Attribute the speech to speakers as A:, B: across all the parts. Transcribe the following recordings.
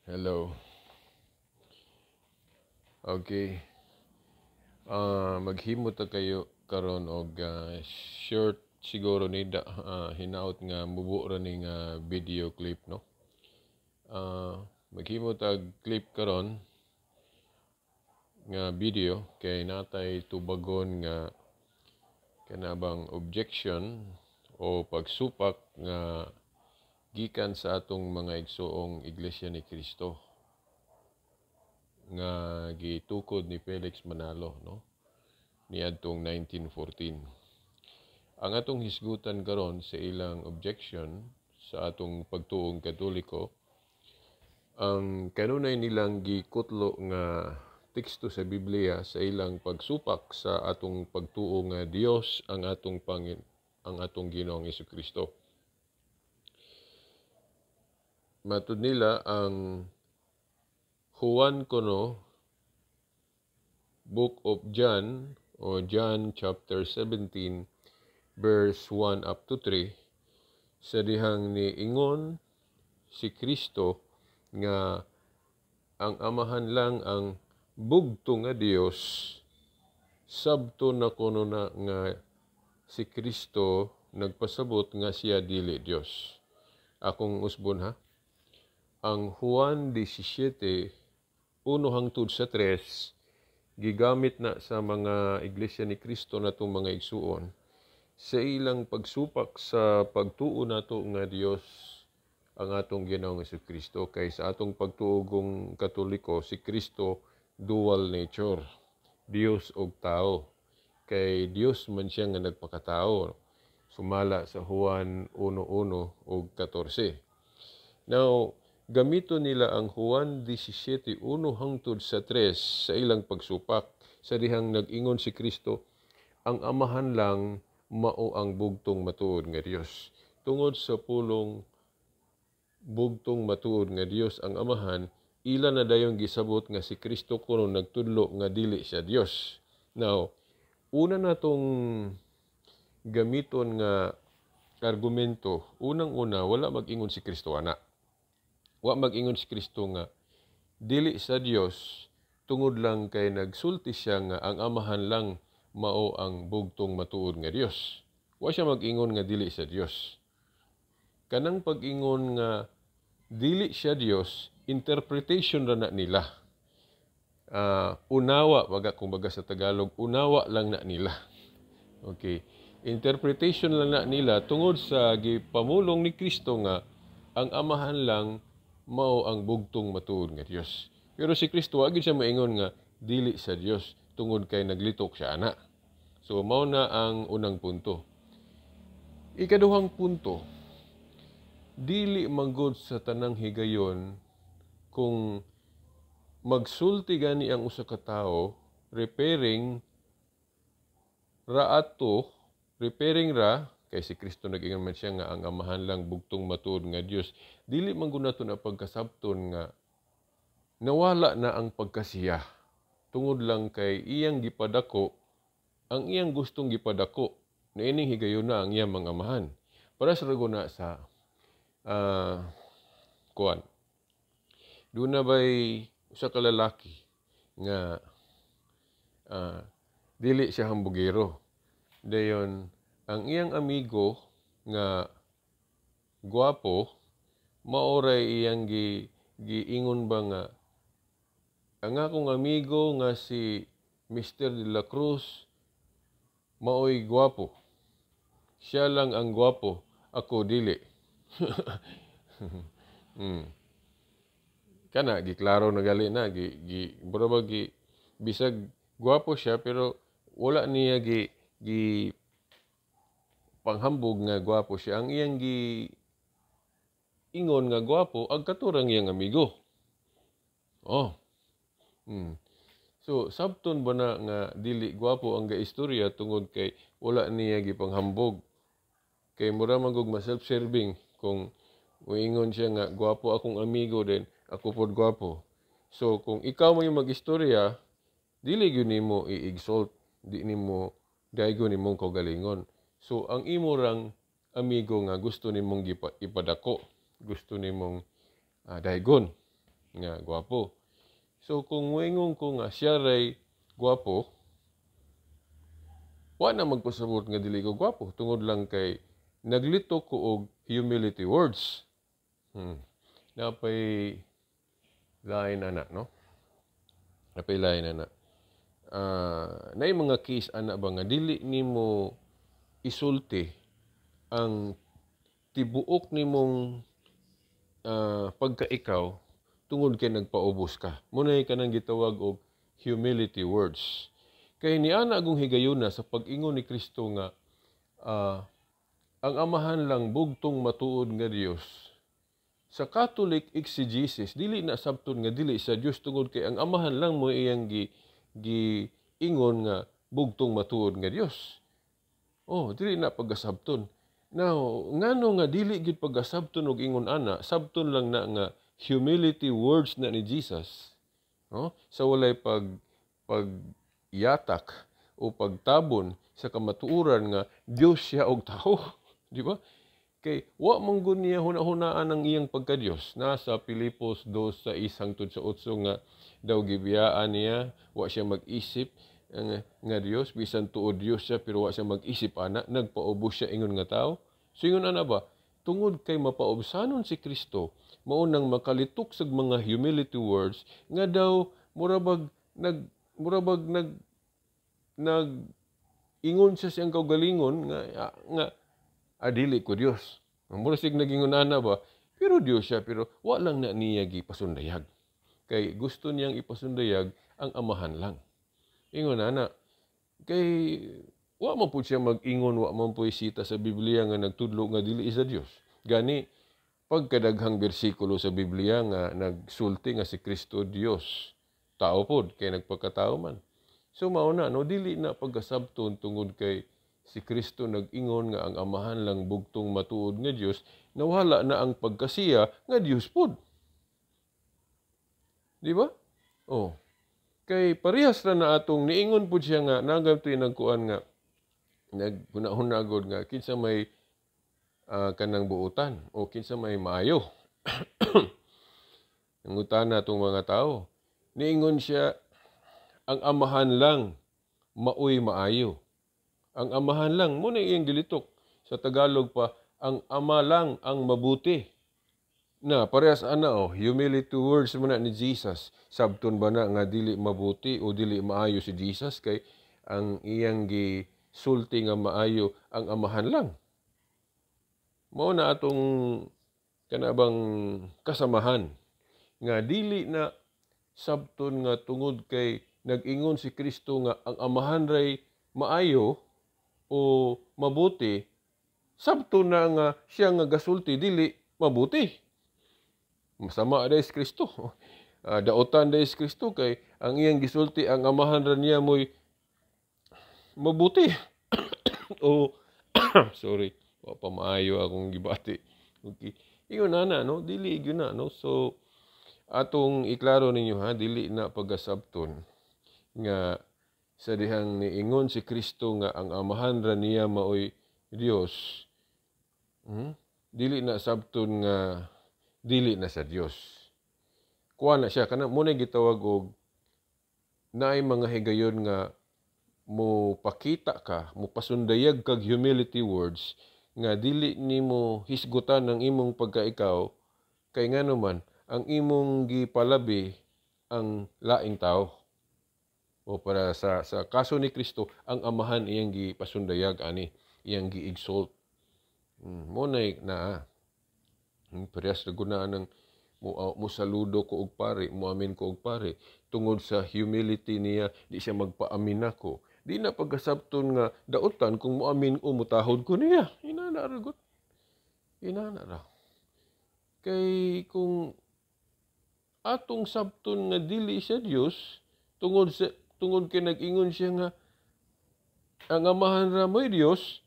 A: Hello. Okay. Maghimo ta kayo karon og short siguro ni da, hinaot nga mubo ra ni nga video clip, no. Maghimo tag clip karon nga video kay natay tubagon nga kanabang objection o pagsupak nga gikan sa atong mga igsoong Iglesia ni Cristo nga gitukod ni Felix Manalo, no, niadtong 1914. Ang atong hisgutan karon sa ilang objection sa atong pagtuong Katoliko, ang kanunay nilang gikutlo nga teksto sa Biblia sa ilang pagsupak sa atong pagtuo nga Dios ang atong Pangin ang atong Ginoong Hesukristo. Matud nila, ang Juan kuno, Book of John o John chapter 17 verse 1 up to 3, sa dihang ni ingon si Kristo nga ang Amahan lang ang bugto nga Dios, sabto na kuno na nga si Kristo nagpasabot nga siya dili Dios. Akong usbon ha. Ang Juan 17, 1 hangtod sa 3, gigamit na sa mga Iglesia ni Cristo natong mga igsuon sa ilang pagsupak sa pagtuo nato nga Dios ang atong Ginoong Kristo, kay sa atong pagtuo Katoliko, si Kristo dual nature, Dios ug tao, kay Dios man siya nga nagpakatao sumala sa Juan 1:1 ug 14. Now, gamito nila ang Juan 17:1 hangtod sa 3 sa ilang pagsupak sa dihang nag-ingon si Kristo ang Amahan lang mao ang bugtong matuod nga Dios. Tungod sa pulong bugtong matuod nga Dios ang Amahan, ila na dayong gisabot nga si Kristo kuno nagtudlo nga dili siya Dios. Now, una natong gamiton nga argumento, unang-una, wala mag-ingon si Kristo ana. Wa mag-ingon si Kristo nga dili sa Dios tungod lang kay nagsulti siya nga ang Amahan lang mao ang bugtong matuod nga Dios. Wa siya mag-ingon nga dili sa Dios. Kanang pag-ingon nga dili siya Dios, interpretation ra na nila. Unawa baga, kumbaga sa Tagalog, unawa lang na nila. Okay. Interpretation lang na nila tungod sa gipamulong ni Kristo nga ang Amahan lang mao ang bugtong matuod nga Dios. Pero si Kristo wa gyud siya maingon nga dili sa Dios tungod kay naglitok siya ana. So mao na ang unang punto. Ikaduhang punto, dili manggod sa tanang higayon kung magsulti gani ang usa ka tawo referring ra ato, referring ra kay si Kristo nag-ingon man siya nga ang Amahan lang bugtong matuod nga Dios, dili man gud nato na pagkasabton nga nawala na ang pagkasiya tungod lang kay iyang gipadako ang iyang gustong gipadako na ining higayon na ang iyang mga amahan. Para sa na sa kuan, doon na bay usa ka lalaki nga dili siya hambugero. Dayon ang iyang amigo nga gwapo, maoray iyang giingon ba nga ang akong amigo nga si Mr. De La Cruz maoy gwapo. Siya lang ang gwapo, ako dili. Kana giklaro na gali na gi, gi mura ba gi bisag gwapo siya pero wala niya gi gi panghambog nga gwapo siya. Ang iyang gi ingon nga gwapo ang katurang iyang amigo. Oh. So, sabton ba na nga dili gwapo ang gaistorya tungod kay wala niya gipanghambog? Kay mura man gug ma self-serving kung muingon siya nga gwapo akong amigo, then ako pod gwapo. So, kung ikaw mo yung mag-istorya, dili gyud nimo i-exalt, di nimo daigo nimong kaugalingon. So, ang imo rang amigo nga gusto nimong ipadako, gusto nimong daigon. nga gwapo. So kung moingon ko nga siya ray gwapo, wa na magpasabot nga dili ko gwapo tungod lang kay naglitok ko og humility words. Napay lain ana, no? Napay lain ana. Naay mga case ana ba nga dili nimo isulti ang tibuok nimong pagka-ikaw tungod kay nagpaubos ka. Muna kanang gitawag og humility words. Kay niana agong higayuna sa pag-ingon ni Kristo nga ang Amahan lang bugtong matuod nga Dios. Sa Catholic exegesis, dili na sabton nga dili sa Dios tungod kay ang Amahan lang mo iyang gi ingon nga bugtong matuod nga Dios. Oh, dili na pagkasabton. Now, ngano nga dili gyud pagkasabton og ingon ana, sabton lang na nga humility words na ni Jesus. No? Sa walay pag yatak o pagtabon sa kamatuoran nga Dios siya og tao, di ba? Kay wa man gud niya huna-hunaan ang iyang pagka-Dios. Nasa Filipos 2:6 hangtod sa 8 nga daw gibiyaan niya, wa siya mag-isip nga Dios, bisan tuod Dios siya pero wa siya mag-isip ana, nagpaubos siya ingon nga tao. So ingon ana ba, tungod kay mapaubsanon si Kristo, mao nang makalitok sa mga humility words nga daw murabag nag ingon siya siyang kaugalingon nga dili ko Dios. Mura sig nagingon ana ba, pero Dios siya, pero wa lang na niya gipasundayag. Kay gusto niyang ipasundayag ang Amahan lang. Ingon ana, kay wa man pud siya mag-ingon, wa man puy sita sa Biblia nga nagtudlo nga dili sa Dios. Gani pagkadaghang bersikulo sa Biblia nga nagsulti nga si Kristo Dios, tao pod kay nagpagkatao man. So mao na, no, dili na pagkasabton tungod kay si Kristo nag-ingon nga ang Amahan lang bugtong matuod nga Dios, nawala na ang pagkasiya nga Dios pod. Di ba? Oh. Kay parehas ra na atong niingon pud siya nga nagamtoy nagkuan nga naghuna-hunagod nga kinsa may kanang buutan o kinsa may maayo. Nangutana atong mga tao. Niingon siya ang Amahan lang maoy maayo. Ang Amahan lang, mo na iyang gilitok. Sa Tagalog pa, ang Ama lang ang mabuti. Na, parehas ana oh, humility words mo na ni Jesus. Sabton ba na nga dili mabuti o dili maayo si Jesus kay ang iyang gisulti nga maayo ang Amahan lang. Mao na atong kanabang kasamahan nga dili na sabton nga tungod kay nag-ingon si Kristo nga ang Amahan ray maayo o mabuti, sabto na nga siya nga gasulti dili mabuti. Masama day si Kristo. Daotan day si Kristo kay ang iyang gisulti ang Amahan ra niya mo'y mabuti. O sorry, wa pa maayo akong gibati. Okay. Ingon na, no, dili gyud na, no. So atong iklaro ninyo ha, dili na pagkasabton nga sa dihang niingon si Kristo nga ang Amahan ra niya maoy Dios, dili na sabton nga dili na sa Dios. Kuha na siya kana mo na gitawag og naay mga higayon nga mo pakita ka, mo pasundayag kag humility words nga dili nimo hisgutan ang imong pagkaikaw kay ngano man ang imong gipalabi ang laing tao. O para sa kaso ni Kristo, ang Amahan iyang gipasundayag ani, iyang gi-exalt. Mo na naa. Parehas ra gud na nang mo saludo ko og pare, moamin ko og pare tungod sa humility niya, di siya magpaamin nako. Di na pagkasabton nga daotan kung moamin o mutahod ko niya. Inana ra gud. Inana ra. Kay kung atong sabton nga dili siya Dios tungod kay nag-ingon siya nga ang Amahan ra mo'y Dios,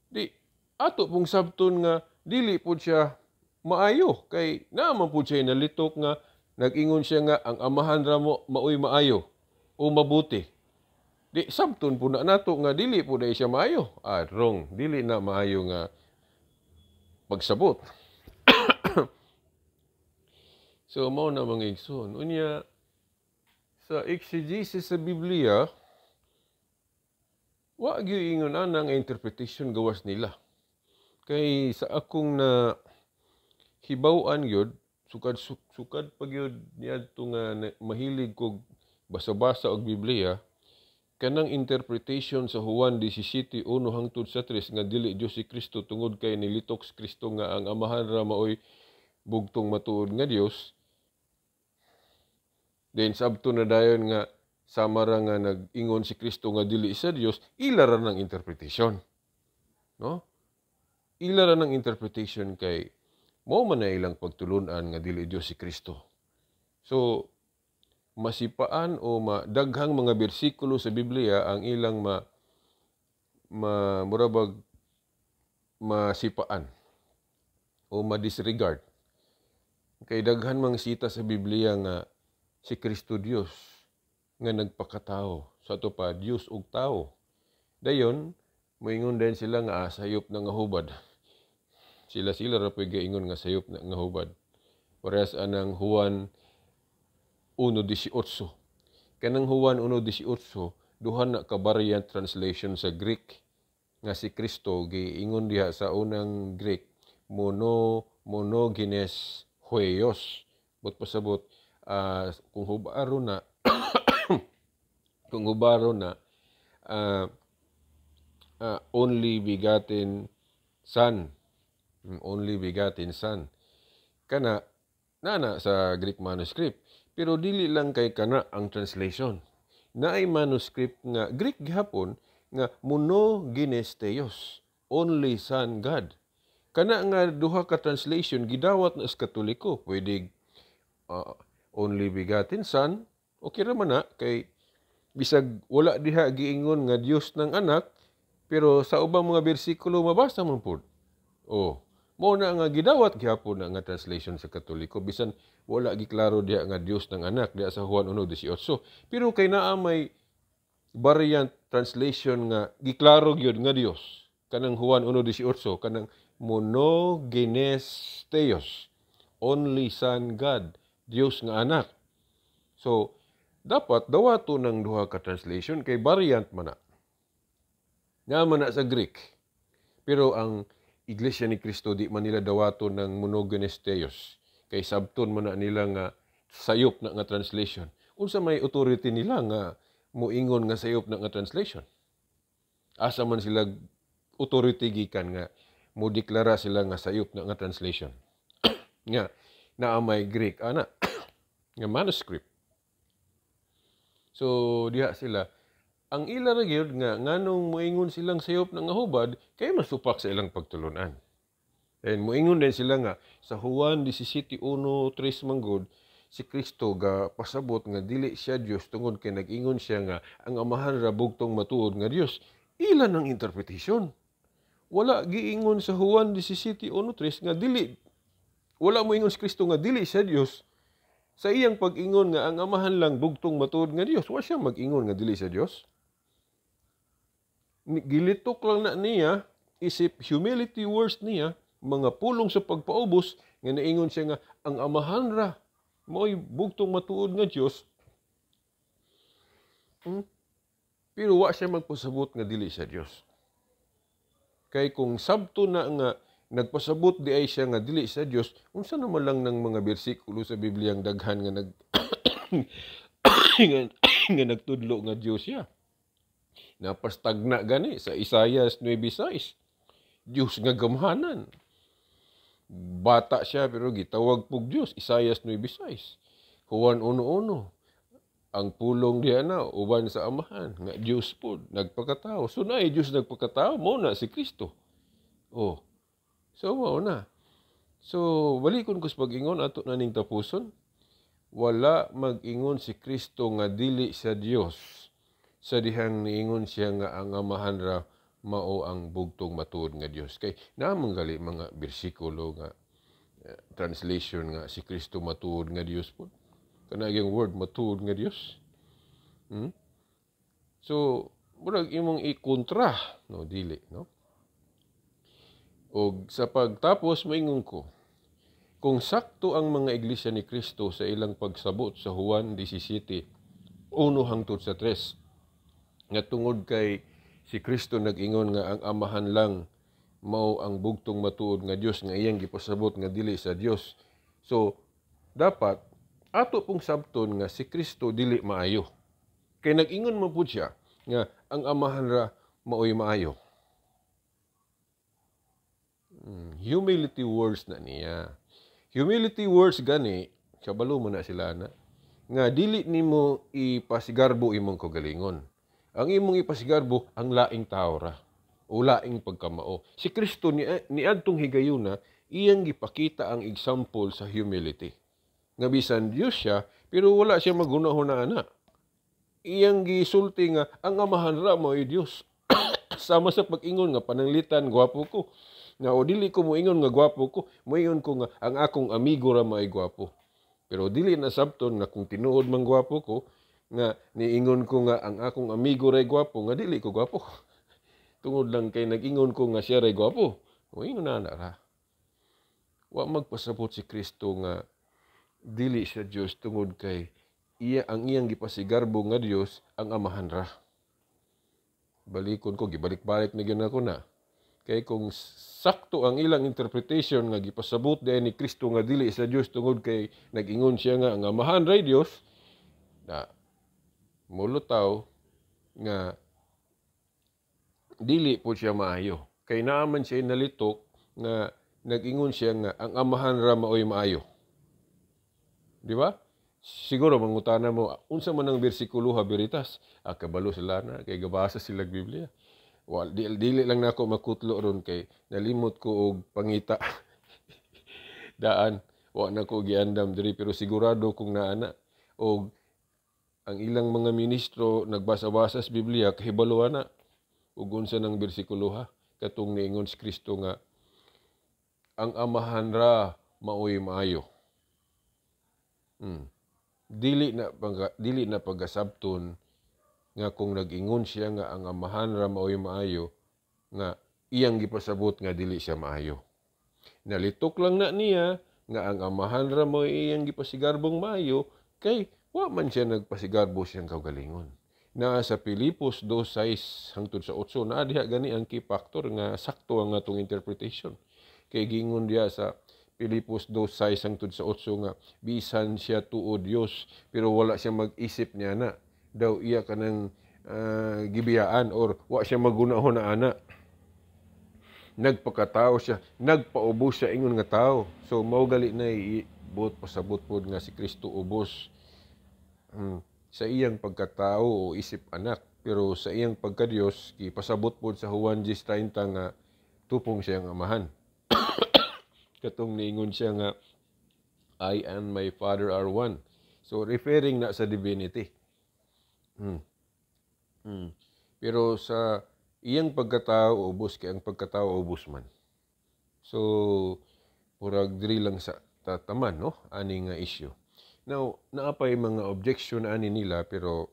A: di ato pong sabton nga dili pud siya maayo kay naa man pud siya nalitok nga nag-ingon siya nga ang Amahan ra mo maoy maayo o mabuti. Di sabton pud na nato nga dili pud ay siya maayo. Wrong, dili na maayo nga pagsabot. So mao na, mga igsoon. Unya sa exegesis sa Biblia, wa gyud ingon ana nga interpretation gawas nila. Kay sa akong na hibaw-an gyud, sukad sukad pa gyud niadto nga mahilig kog basa-basa og Biblia, kanang interpretation sa Juan 17:1 hangtod sa 3 nga dili Dios si Kristo tungod kay nilitok si Kristo nga ang Amahan ra maoy bugtong matuod nga Dios. Then sabto na dayon nga sama ra nga nag-ingon si Kristo nga dili sa Dios, ila ra ng interpretation. No? Ila ra ng interpretation kay mao man na ilang pagtulunan nga dili Dios si Kristo. So masipaan o madaghang mga bersikulo sa Biblia ang ilang ma, ma murabag masipaan o ma-disregard. Kay daghan mang sita sa Biblia nga si Kristo Dios nga nagpakatao. Sa ato pa, Dios ug tao. Dayon, moingon din sila nga sayop na nga hubad. Sila-sila ra po'y gaingon nga sayop na nga hubad. Parehas anang Juan 1:18. Kanang Juan 1:18, duha na ka variant translation sa Greek nga si Kristo giingon diha sa unang Greek monogenes huios. But pasabot, kung hubaro na only begotten son. Only begotten son kana nana sa Greek manuscript, pero dili lang kay kana ang translation. Naay manuscript nga Greek gihapon nga monogenes theos, only son God. Kana nga duha ka translation gidawat na sa Katoliko. Pwede only begotten son, okay ra man na kay bisag wala diha giingon nga Dios ng anak, pero sa ubang mga bersikulo mabasa man pud. Oh, mao na nga gidawat gihapon na nga translation sa Katoliko bisan wala giklaro diha nga Dios ng anak diha sa Juan 1:18. Pero kay naa may variant translation nga giklaro gyud nga Dios kanang Juan 1:18, kanang monogenes theos, only son God, Dios nga anak. So dapat dawato ng duha ka translation kay variant man na. Nga man na sa Greek. Pero ang Iglesia ni Cristo, di man nila dawato ng monogenes theos. Kay sabton man na nila nga sayop na nga translation. Unsa may authority nila nga moingon nga sayop na nga translation? Asa man sila authority gikan nga mo deklara sila nga sayop na nga translation? Nga naa may Greek ana nga manuscript. So diha sila ang ila ra gyud nga nganong moingon silang sayop na nga hubad kay masupak sa ilang pagtulunan. And moingon din sila nga sa Juan 17:1-3 manggod si Kristo ga pasabot nga dili siya Dios tungod kay nag-ingon siya nga ang Amahan ra bugtong matuod nga Dios. Ila ng interpretation. Wala giingon sa Juan 17:1-3 nga dili, wala moingon si Kristo nga dili siya Dios. Sa iyang pag-ingon nga ang Amahan lang bugtong matuod nga Dios, wa siya mag-ingon nga dili siya Dios. Gilitok lang na niya isip humility words niya, mga pulong sa pagpaubos nga naingon siya nga ang Amahan ra mao'y bugtong matuod nga Dios. Pero wa siya magpasabot nga dili siya Dios. Kay kung sabto na nga nagpasabot di ay siya nga dili siya Dios, unsa naman lang ng mga bersikulo sa Biblia ang daghan nga nagtudlo nga Dios siya? Napastagna gani sa Isaiah 9:6. Dios nga gamhanan. Bata siya pero gitawag pug Dios, Isaiah 9:6. Juan 1:1. Ang pulong diha na uban sa Amahan nga Dios pod nagpakatao. So naay Dios nagpakatao, mao na si Kristo. Oh. So mao na. So balikon ko sa pag-ingon, ato na ning tapuson. Wala mag-ingon si Kristo nga dili sa Dios sa dihang niingon siya nga ang Amahan ra mao ang bugtong matuod nga Dios. Kay naa man gali mga bersikulo nga translation nga si Kristo matuod nga Dios pod. Kanang word matuod nga Dios. So murag imong ikontra, no, dili, no. Og sa pagtapos, moingon ko, Kung sakto ang mga Iglesia ni Kristo sa ilang pagsabot sa Juan 17, 1 hangtod sa 3, nga tungod kay si Kristo nag-ingon nga ang Amahan lang mao ang bugtong matuod nga Dios, nga iyang gipasabot nga dili sa Dios. So dapat ato pong sabton nga si Kristo dili maayo. Kay nag-ingon man pud siya nga ang Amahan ra maoy maayo. Humility words na niya. Humility words gani, kabalo mo na sila na, nga dili nimo ipasigarbo imong kaugalingon. Ang imong ipasigarbo, ang laing tao ra o laing pagkamao. Si Kristo ni adtong higayuna, iyang gipakita ang example sa humility. Nga bisan Dios siya, pero wala siya maghuna-huna ana. Iyang gisulti nga ang Amahan ra mao'y Dios. Sama sa pag-ingon nga pananglitan gwapo ko. Nga o dili ko moingon nga gwapo ko, moingon ko nga ang akong amigo ra mao'y gwapo. Pero dili na sabton nga kung tinuod man gwapo ko, nga niingon ko nga ang akong amigo ray gwapo, nga dili ko gwapo. Tungod lang kay nag-ingon ko nga siya ray gwapo. O ingon na na ra. Wa magpasabot si Kristo nga dili siya Dios tungod kay iya ang iyang gipasigarbo nga Dios ang Amahan ra. Balikon ko, gibalik-balik na gyud ako na. Kay kung sakto ang ilang interpretation nga gipasabot diay ni Kristo nga dili sa Dios tungod kay nag-ingon siya nga ang Amahan ray Dios, na mulutaw nga dili po siya maayo. Kay naaman siya nalitok nga nag-ingon siya nga ang Amahan ra maoy maayo. Di ba? Siguro mangutana mo, unsa man ang bersikulo ha, Veritas? Ah, kabalo sila na kay gabasa sila Biblia. Wal, dili lang nako makutlo ron kay nalimot ko og pangita. Daan, wa na ko giandam diri, pero sigurado kong naa na. Og ang ilang mga ministro nagbasa-basa sa Biblia, kahibalo na ug unsa nang bersikulo ha katong niingon si Kristo nga ang Amahan ra maoy maayo. Dili na pagkasabton nga kung nag-ingon siya nga ang Amahan ra maoy maayo, nga iyang gipasabot nga dili siya maayo. Nalitok lang na niya nga ang Amahan ra maoy iyang gipasigarbong maayo kay wa man siya nagpasigarbo siyang kaugalingon. Na sa Pilipos 2:6 hangtod sa 8, naa diha gani ang key factor nga sakto ang atong interpretation. Kay gingon diha sa Pilipos 2:6 hangtod sa 8 nga bisan siya tuod Dios, pero wala siya mag-isip niya na daw iya kanang gibiyaan or wa siya magunahon na ana. Nagpakatao siya, nagpaubos siya ingon nga tao. So mao gali na buot pasabot pod nga si Kristo ubos sa iyang pagkatao o isip anak, pero sa iyang pagka-Dios gipasabot pod sa Juan 10:30 nga tupong siyang Amahan. Katong niingon siya nga "I and my Father are one." So referring na sa divinity. Pero sa iyang pagkatao ubos, kay ang pagkatao ubos man. So murag diri lang sa tataman, no, ani nga issue. Now, naa pay mga objection ani nila, pero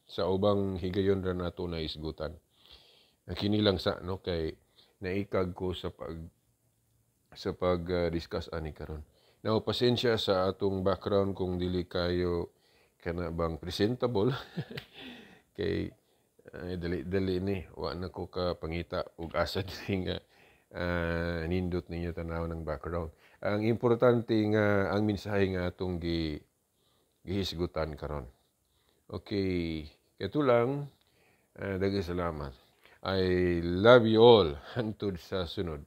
A: sa ubang higayon ra nato na isgutan. Kini lang sa, no, kay naikag ko sa pag discuss ani karon. Now, pasensya sa atong background kung dili kayo kana bang presentable kay ay, dali dali ni wa na ko ka pangita og asa diri nga nindot ninyo tanaw ng background. Ang importante nga ang mensahe nga atong gihisgutan karon. Okay, kato lang. Daghang salamat. I love you all. Hangtod sa sunod.